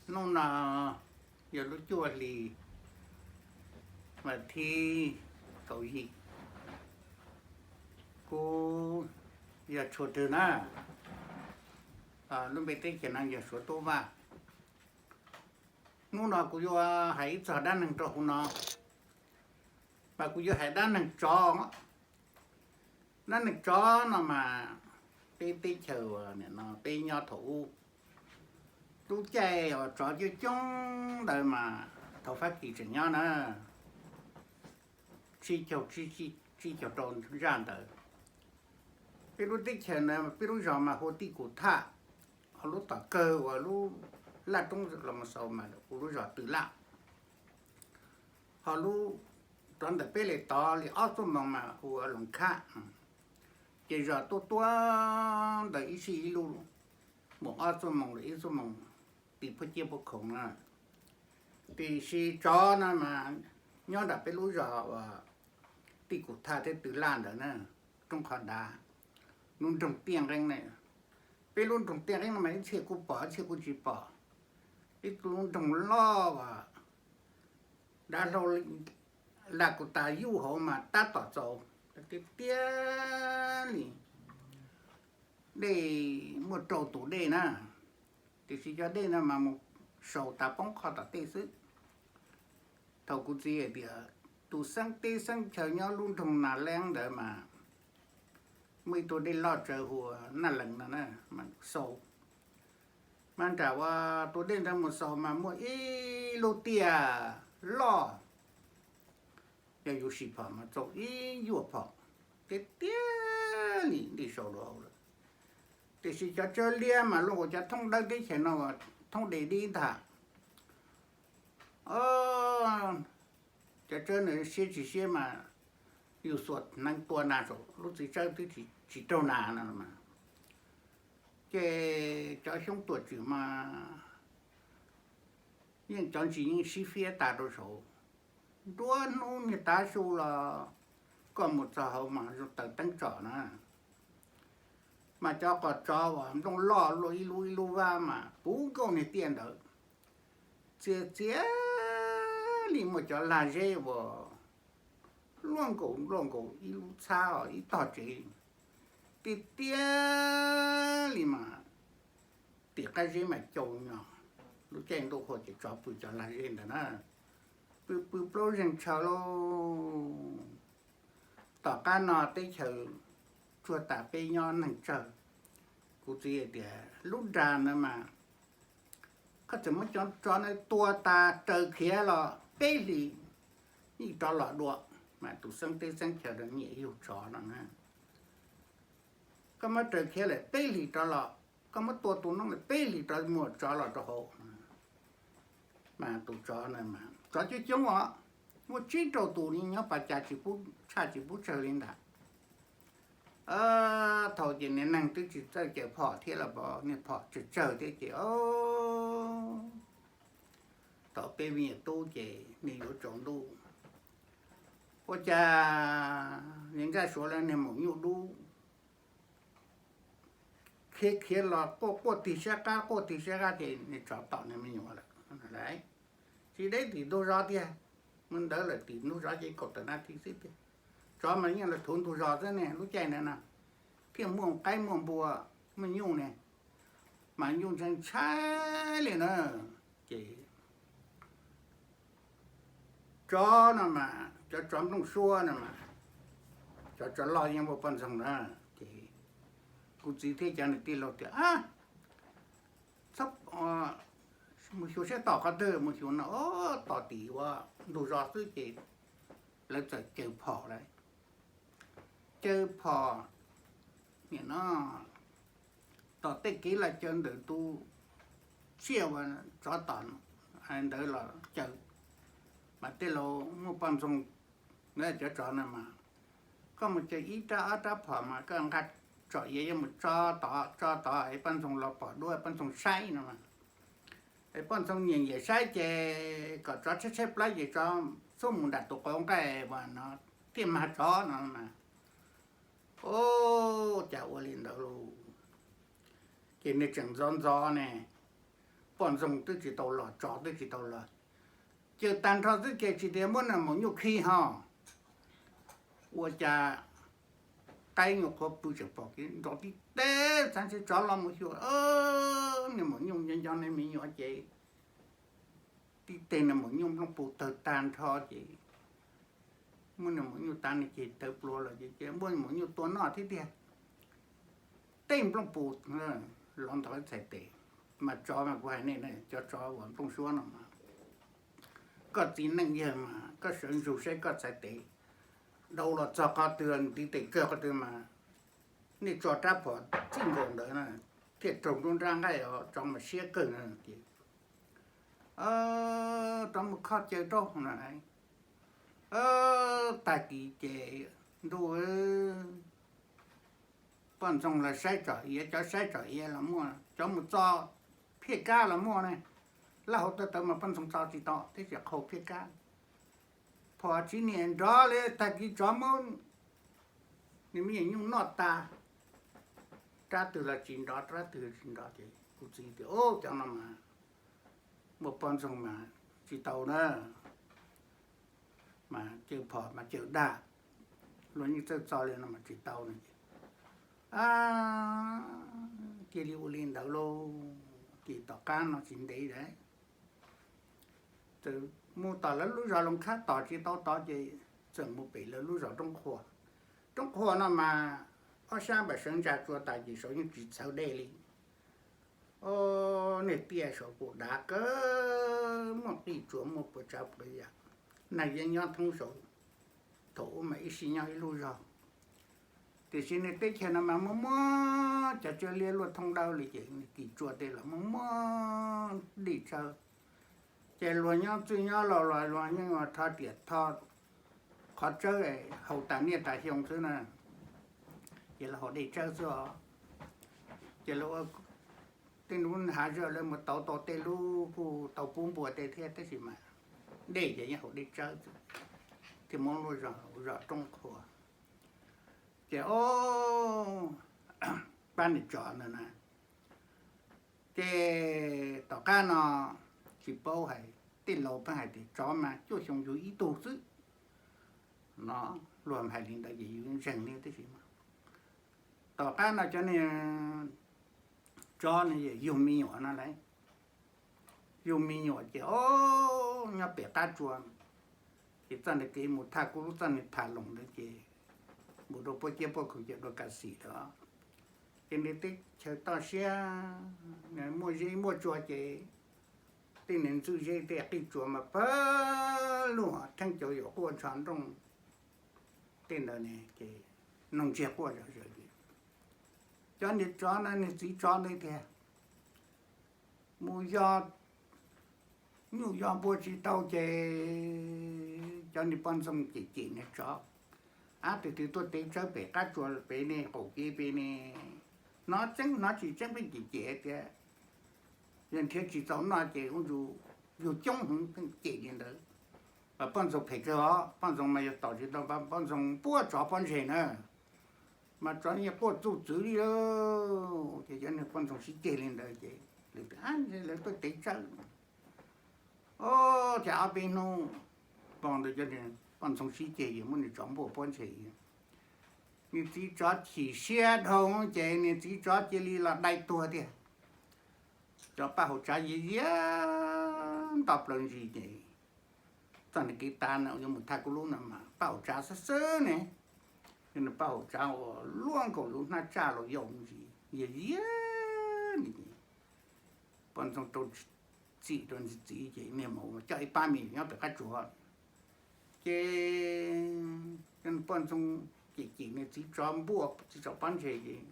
Hnub no yog lub cuaj hli vas thib kaum yim. Kuv yog Tshuas Twg na, lub npe teb chaws no yog Suav Tub Vaj. Hnub no kuv yuav hais ib txog dab neeg rau hauv no, mas kuv yuav hais dab neeg tsov. Dab neeg tsov no mas peb teb chaws uas nim no peb nyob thaum ub, lub caij uas tsov coob coob ntawd mas thaum Fab Kis tseem nyob na, tsib caug, tsib caug rau zaj ntawd, peb lub teb chaws na, peb lub zos mas hu ua Tij Kum Thaj, ho lub tom kawg uas lub laj roob los mus xaus mas hu lub zos Tws Laj, ho lub rov ntawm peb li tod li ob xuab moos mas hu ua Loos Khab. Ces zos tuaj tuaj ntawm ib sij ib lub mus ob xuab moos los ib xuab moos, tim puag ciaj puag khoom na. Tiam sis tsov no mas nyob nram peb lub zos uas Tij Kum Thaj thiab Tws Laj ntawd na, roob qhov dav, lub nroog Tiaj Nqeeb na. Peb lub nroog Tiaj Nqeeb no mas ib txhia kuj pom ib txhia kuj tsis pom, ib lub nroog loj uas dav hlau lam kuv tas yuj hauv mas tab tom txaus tiag tiag li. Dej muaj rau tus dej na, tiam sis cov dej no mas mus saus tas poob qho tom tej xwb. Thaum kuv txiv hais tias tus xeeb teb xeeb chaw nyob lub nroog Nas Leeb ntawd mas muaj ib tug dej loj tsawv hu ua Naj Lees no na, mas xaus, mas nram ua tus dej ntawd mus xaus mas muaj ib lub tiaj loj, yog yus sim phom mas txaus ib yuam phom tiag tiag li, dej saus rau hauv lawm. Tiam sis cov tsawb liab mas luaj nkaus cov thoob dawb teb chaws no, thoob de dib ntag. Cov tsawb no siab tsis siab mas yus xuas hneev tua nas saum lub txiv tsawb twb tsis raug nas no mas. Ces cov xyoob tuam tswm mas yeej cov ntsis yeej sib fiab tas rau saud. Nruab hnub niag tav su los koj mus txog hauv mas zoo taws teeb tsom na. Mas cov qos tsov uas nplooj loj luaj ib lub ib lub vab mas puv nkaus niag tiaj ntawd, txias txias li muaj cov lag zeb uas luaj nkaus luaj nkaus ib lub txhab ib tog tsev, tiag tiag li mas tim qab zeb mas cau nyo. Lub caij ntuj qhua ces tsov pw cov lag zeb ntawd na, pw pw plaub zeeg tshaw lauj. Tom qab no teb chaws tsuag tas peb nyob neeg tsawg. Kuv txiv hais tias lub nra ntawd mas koj txawm muab cov tsov ntawd tua tas raws khiav los peb hlis yeej rov los dua. Mas tus xeeb teb xeeb chaw nyiam yug tsov no na, koj muab raws khiav lawm peb hlis rov los, koj muab tua tus noob lawm peb hlis rov muaj tsov los rau hauv. Mas tus tsov, tsov coob coob os, muaj tsib rau tus nyob pas cas tsis pub tshaj tsis pub tsawg li ntag. Thaum ces niag neeg twb tsis txawj caws phom thiab los pom niag phom tsawg tsawg thiab ces thaum peb me nyuam tub ces niag yuav tsaus ntuj, ua cas niag Nkaj Suav lawv niag maum nyuj dub khiav khiav los quaj quaj tig sab qab quaj tig sab qab ces niag tsov tom niag me nyuam lawm. Tsis deb tim ntug zos tiag, mus ntawd lawm tim ntug zos ces kaum tawm nas this xwb tiag. Tsov mas yeej los thuv ntug zos xwb ne lub caij ntawd na, thiaj muaj qaib muaj npua, muaj nyuj ne, mas nyuj ntshai ntshai li na. Ces tsov no mas cov tsov nplooj suab no mas, cov tsov loj yeej muaj poj ntxoog na. Ces kuv txiv thiab cov niag tij laug tias, txhob mus xyuas saib tom qhov twg, mus xyuas no, tom tim ua ntug zos xwb ces lawv txawm caws phom lawm. Caws phom, nim no tom tej kev laj caw ntawm tus tsiaj uas tsov tom ntawd los caws, mas tej laus muaj poj ntxoog, cov tsov na mas, koj mus caws ib rab ob rab phom mas koj nqa tsom iav yuav mus tso tod tso tod es poj ntxoog los pom duab poj ntxoog saib no mas. Es poj ntxoog nyiam nyiam saib ces kom tsov tshaib tshaib plab ces tsov xub mus nram tus qauv nqaij uas no thiaj mag tsov no mas. Ub, cas ua li ntawd lauj? Ces nws tseem ntxov ntxov ne, poj ntxoog twb tsis tau los, tsov twb tsis tau los, ces tag nrho xwb ces tsis tias muab niag maum nyuj khi ho, ua cas qaib nyuam qhuav pw tseem pom kev nrov tib teg, txhab ntsheb tsov los mus xyuas, niag maum nyuj nco nco niag me nyuam ces tib teg niag maum nyuj nplooj pus tawg tag nrho ces muab niag maum nyuj tav ne ces tawv plua los ces muab maum nyuj tua noj thiab tiag. Tej nplooj pus los ntog txhais tes, mas tsov mas kuv hais nej, cov tsov uas nplooj suab no mas, koj txiv neej yawg mas koj sawv ntsug saib koj txhais tes dau los txog qhov twg, ntiv tes kawg qhov twg mas nej tso rab phom txij nkaus ntawd na, thiaj raug nruab nrab nqaij os, tsov mas siab kawg na ces tsov mus kho caw rau na, tag kis ces ntuj, poj ntxoog los saib tsom iav, cov saib tsom iav los muaj, cov mus txo phiaj kab los muaj ne. Laj hauv tawv tawv mas poj ntxoog txo tsis tau, tab sis qhau phiaj kab, phom tsis niam nrov li, tag kis tsov muab nws me nyuam nyuj noj tas, rab twg los tsis nrov, rab twg los tsis nrov ces kuv txiv tias, Ub, cov no mas muaj poj ntxoog mas tsis tau na, mas caw phom mas caw dag, luag yeej txawj txo li no mas tsis tau no ces cia li ua li ntawd lauj. Ces tom qab no tsis ntev lawm, txawm mus tom lawv lub zos Loos Khab tom tsis tau tod ces txawm mus pem lawv lub zos Roob Qhua. Roob Qhua no mas ob sab npam sawv ntsa tsua tas ces saud yeej tsis txhawv dej li. Niag tiaj saud kuj dav kawg, muaj qij tsuas muaj puas tsav puas yam, neeg yeej nyob thoob saud. Thaum ub mas ib sij nyob ib lub zog, tiam sis niag teb chaws no mas muaj muaj cov tswv liab luaj thoob dawb li ces niag qij tsuas tej los muaj muaj dej tsawb. Ces luag nyob txwj nyob laus los luag yeej ua rho riam tho qhov tsawb haus tas niaj tas xyoo xwb na. Ces lawv haus dej tsawb xwb os. Ces lawv ua tej lub hav zoov lawv mus tauv tau tej lub kuj tau pub npua tej thiab, tab sis mas dej ces yeej haus dej tsawb xwb. Thiaj muab lub zos hu zos Roob Qhua. Ces o, pab niam tsov ntawd na, ces tom qab no tsis paub hais, tej laus pheej hais tias tsov mas cuaj xyoo yug ib tug xwb no, luag hais li ntawd ces yus ntseeg li tab sis mas tom qab no cov niag tsov no yug me nyuam no lauj, yug me nyuam ces o, nyob pem qab tsua, ces txoj niag kev mus thaj kub lub txoj niag tham loos ntawd ces mus rau puab ciab puab khoom ces dua ka xim lawm. Ces nws teb chaws toj siab, muaj zeb muaj tsua ces tej niag ntxwj zeb tej qij tsuas mas pawg lug theeb cauv yuav quaj ntsho nrooj tej ntawd ne, ces noog ntsiag quaj zom zaws li. Cov niag tsov no niag txiv tsov ntawd tias mus yog nyuj yog npua tsis tau ces cov niag poj ntxoog cem cem niag tsov, ab, twg twg tuaj tev tsawb pem qab tsua pem ne, qaum kev pem ne, hnov tseeb hnov tsis tseeb pheej cem cem tias yog nrhiav tsis txaus noj ces ua yug coob heev, pheej cem li ntawd. Mas poj ntxoog phem kawg os, poj ntxoog mas yog tom tsis tau, poj ntxoog npuab tsov pob ntseg na, mas tsov yeej quaj txuj txwv li. Ces cov niag poj ntxoog sib ceg li ntawd ces lawv tias lawv tuaj tev tsawb. O, ces ob peb hnub pog ntawd cov niag poj ntxoog sib ceg es muab niag tsov npuab pob ntseg, niag txiv tsov chim siab dhau ces niag txiv tsov cia li los dai tuag tiag. Cov paj hauv tsav yias yias nto plaws ntsis ces txoj niag kev tav no yuav mus thaj kub lub no mas paj hauv tsav xwb xwb ne, yog niag paj hauv tsav uas luaj nkaus lub hnab tsaj los yau ntsis yias yias ne. Poj ntxoog rau txim rau niag txiv ces niag maum coj ib pab me nyuam nyob pem qab tsuas. Ces poj ntxoog cem cem niag txiv tsov npuab txiv tsov pob ntseg ces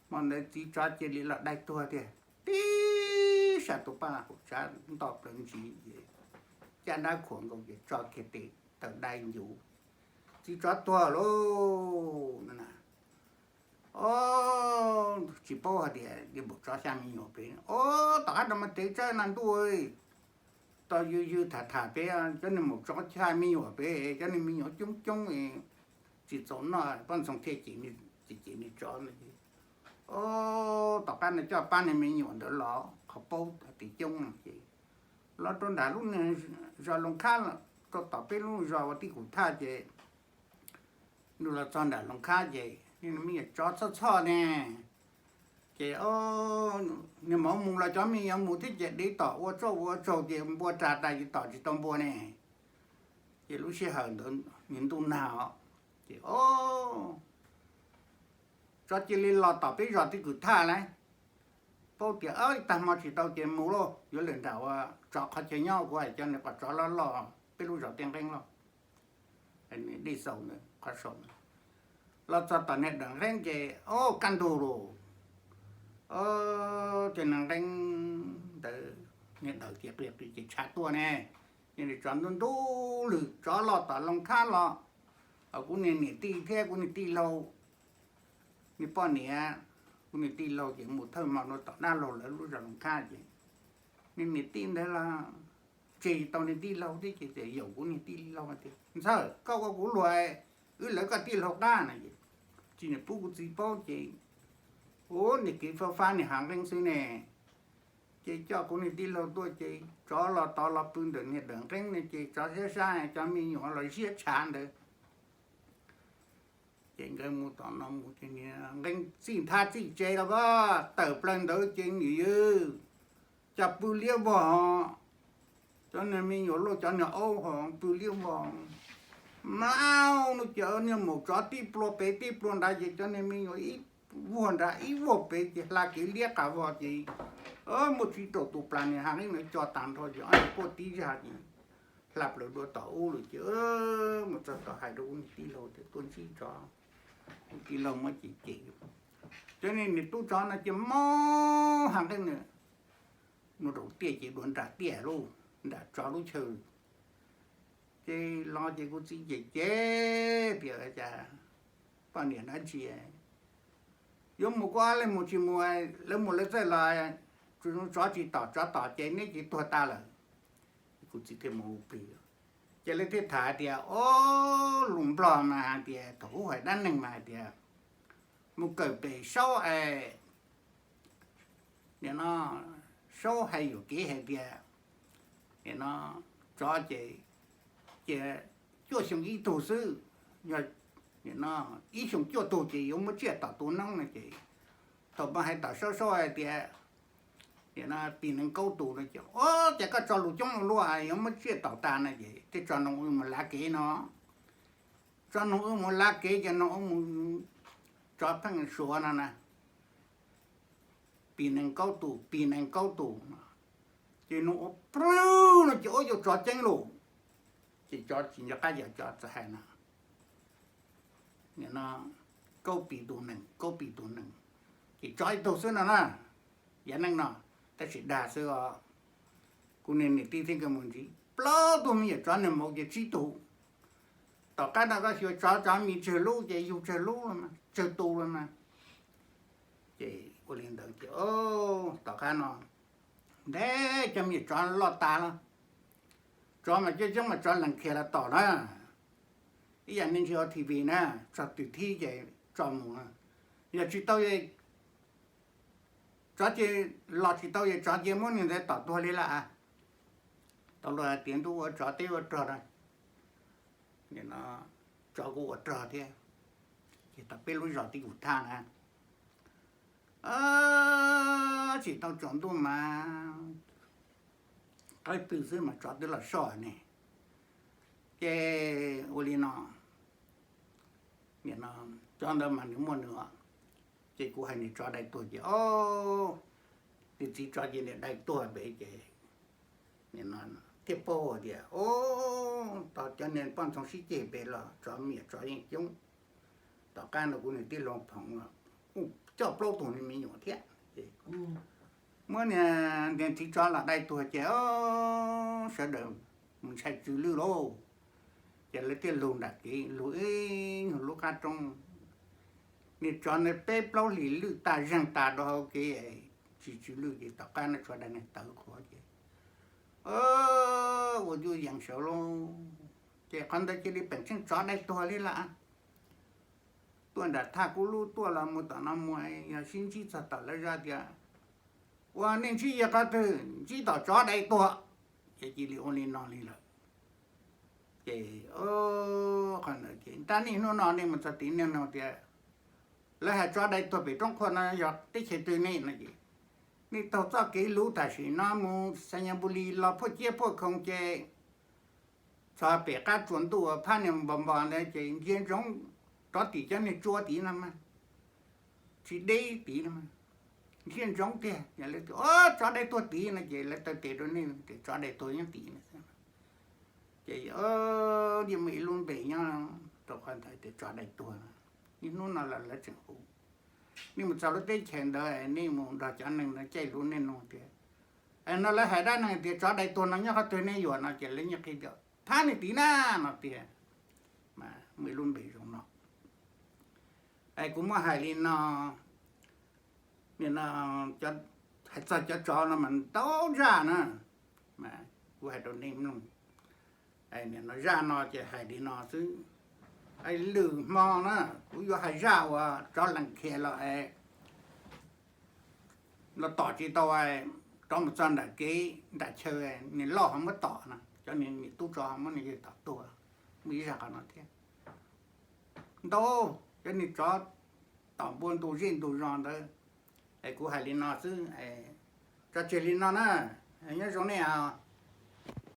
hmo ntawd txiv tsov cia li los dai tuag tiag. Tib sab tus paj hauv tsav nto plaws ntsis ces caj dab khuam nkaus ces tso kiag tes taw dai ncuv, txiv tsov tuag lauj. O, tsis paub hais tias niag maum tsov xya me nyuam pem, o, tom qab no mas tev tsawb na ntuj, tos yws yws tham tham pem cov niag maum tsov xya me nyuam pem, cov niag me nyuam coob coob tsis txaus noj, poj ntxoog thiaj cem cem niag tsov no. O, tom qab no coj pab niag me nyuam ntawd los qhov paub tim coob no ces los rau nram lub zos Loos Khab, rau tom peb lub zos ua Tij Kum Thaj ces nws los txog nram Loos Khab ces niag me nyuam tsov txhoj txhoj ne, ces niag maum mus los cov me nyuam mus thiab ces dev tom ua tsauj ua tsaug ces npua ras tas ces tom tsis tau npua ne, ces lub sij hawm ntawd niag ntuj nag os, ces tsov cia li los tom peb zos Tij Kum Thaj lawm, paub tias tag hmo tsis tau ces mus lauj, yuav lawm nram ua tsov qhov chaw nyob, kuv hais cov niag qos tsov loj loj peb lub zos Tiaj Nqeeb loj, dej xaus ntawd qhov saum, los txog tom niag dawm nqeeb ces o kaj ntug lawm, ces niag nqeeb ntawd niag dawm ces qia qia ces tshav tuaj ne, niag tsov ntub ntub lwg tsov los tom Loos Khab los, kuv niag niam tij thiab kuv niag tij laug, niag poj niam, kuv niag tij laug ces mus thawj hmo rau tom dab laug lawv lub zos Loos Khab ces niag niam tij ntawd los tseg tau niag tij laug thiab ces yaum kuv niag tij laug tias, Ntxawg, koj ua kuv luag, wb lawv koj tij laug qab na. Tsis niam pub kuv txiv paub ces ua niag kev fab fab niag hav nqeeb xwb ne, ces coj kuv niag tij laug tuaj ces tsov los tod los pw ntawm niag dawm nqeeb ne ces tsov siab sab cov me nyuam los ziab tshav ntawd. Ces nkawd mus tom no mus ces niag nqeeb txij nthab txij tsev los tawm plaws ntawd ces nws yawg cas pw liab vog, cov niag me nyuam luaj cov niag aub ho pw liab vog, mlaub no ces niag maum tsov tib plua pem tib plua nrad ces cov niag me nyuam ib vuag nrad ib vuag pem ces hla kev liab qas vog ces muaj tsib rau tus plas niag hav nqeeb ntawd co tas nrho ces ob niag quaj tib zag ces hla plaws dua tom ub lawm ces mus txog tom hais rau kuv niag tij laug tias tuaj ntsib tsov, kuv tij laug muab cem cem. Cov niag niam tub tsov no ces mob hav nqeeb na, mus rau tiaj ces dua nram tiaj lauj, nram tsov lub chaw. Ces los ces kuv txiv cem cem tias, Cas poj niam dab tsi yuav mus kuj leej mus tsis mus, lawv mus lawv txawj los, tsov tsis tom tsov tom ces neb ces tuag tas lawm. Kuv txiv thiaj mus ua plig, ces lawv thiaj tham hais tias, o, lus Nplog mas hais tias thaum ub hais dab neeg mas hais tias mus kawm pem saub es, nim no saub hais yuam kev hais tias, nim no tsov ces, ces cuaj xyoo ib tug xwb, yog nim no ib xyoo cuaj tug ces yuav muab tsiaj tom tu noob no ces thaum mas hais tom saub saub hais tias nim no pis nees kaub tus no ces, o, ces koj tso lus coob ua luaj yuav muab tsiaj tom tas no ces tej tso noog wb mus lav kev no, tso noog wb mus lav kev ces noog wb mus, tsov pheej suav no na, pis nees kaub tus, pis nees kaub tus no, ces noog ua plawg no ces ua yuav tsov ceeb lauj, ces tsov tsis nco qab yog tsov txawm hais no, nim no kaub pis tus nees, kaub pis tus nees, ces tsov ib tug xwb no na, yav neej no, tab sis dag xwb os. Kuv niag niam tij thiab nkawd mus ntsib plaub tug me nyuam tsov niag maum ces tsib tug. Tom qab no koj xyuas tsov, tsov me tsawg lub ces yug tsawg lub, tsawg tus los mas. Ces ua li ntawd ces tom qab no ntev cov me nyuam tsov loj tas lawm. Tsov mas coob coob mas tsov lees khiav los tom na, ib yam nej ntsia hauv T V na, txog twg thib ces tso mus. Yog tsis tau, tsov ces los tsis tau es tsov ces muab niag ntawd tom tuag li lawm. Tau luag hais tias ntuj ua tsov teb ua rog na, tsov kuj ua rog thiab. Ces tom peb lub zos Tij Kum Thaj na, tsis tau tsaus ntuj mas qaib pw xwb mas tsov twb los soj ne. Ces ua li no, nim no tsov ntawd mas nws muaj nws os. Ces kuv hais niag tsov dai tuag ces, o, niag txiv tsov ces niag dai tuag pem ces, nim no thiaj paub tias, o, tau cov niag poj ntxoog sib ceg pem los tsov me nyuam tsov yeej coob. Tom qab no kuv niag tij laug Phoov los kuj coj plaub tug niag me nyuam thiab. Muab niag, niag txiv tsov los dai tuag ces, o, sawv daws mus ntshai tsw lwj lauj. Ces lawv thiaj lug nram kev, lug ib nyuag lub qab roob. Niag tsov ntawd peb plaub hlis lwj tag zeeg tas rau hauv kev, tsis tsw lwj ces tom qab no tshuav daim niag tawv qhuav ces, ua cuab yees sawv lauj. Ces qhov ntawd cia li peem tsheej tsov dai tuag li lawm. Tuaj nram thaj kub lub tuaj los mus tom no mus, yog sib ntsib txog tom lawv zos tias, Ua nej ntsib yog qhov twg? Ntsib tom tsov dai tuag. Ces cia li ua li no li lawm. Ces qhov ntawd ces tab niaj hnub no nej mus txog tim nej no tias lawv hais tsov dai tuag pem roob qhuav no yog teb chaws twg ne no ces nej taug txoj kev luv tam sim no mus Xayabuli los Phuaj Ciab Phuaj Khoom ces txog pem qab tsuas ntuj phab niag npos npos ntawd ces ntsia ntsoov rov tim cov niag tsua tid no mas, tsis deb tid no mas, ntsia ntsoov tiag. Yog lawv tias tsov dai tuag tid no ces lawv taw tes rau nej tias tsov dai tuag nyob tid no. Ces yeej muaj ib lub npe nyob rau qhov ntawd tias tsov dai tuag. Niaj hnub no los lawv tseem hu. Nej mus txog lub teb chaws ntawd nej mus nrog cov neeg no caij lus nej nug tias, no lawv hais dab neeg tias tsov dai tuag no nyob qhov twg nej yuav no ces lawv yeej qhia tias phab niag tid na no tiag. Mas muaj ib lub npe zoo no. Es kuv muab hais li no, hais txog cov tsov no mas ntau zaj na, kuv hais rau nej mloog. Nim no zaj no ces hais li no xwb. Lwm hmo na kuv yuav hais zaj uas tsov lees khiav los, los tom tsis tau, rov mus txog nram kev nram chaw, niag loj ho muab tom no, cov niam tub tsov ho muab niag yawg tom tuag. Muaj ib zaj qhov no thiab. Ntau, cov niag tsov tom npua ntug zej ntug zos ntawd. Es kuv hais li no xwb, tso tseg li no na, nyob zoo nej os.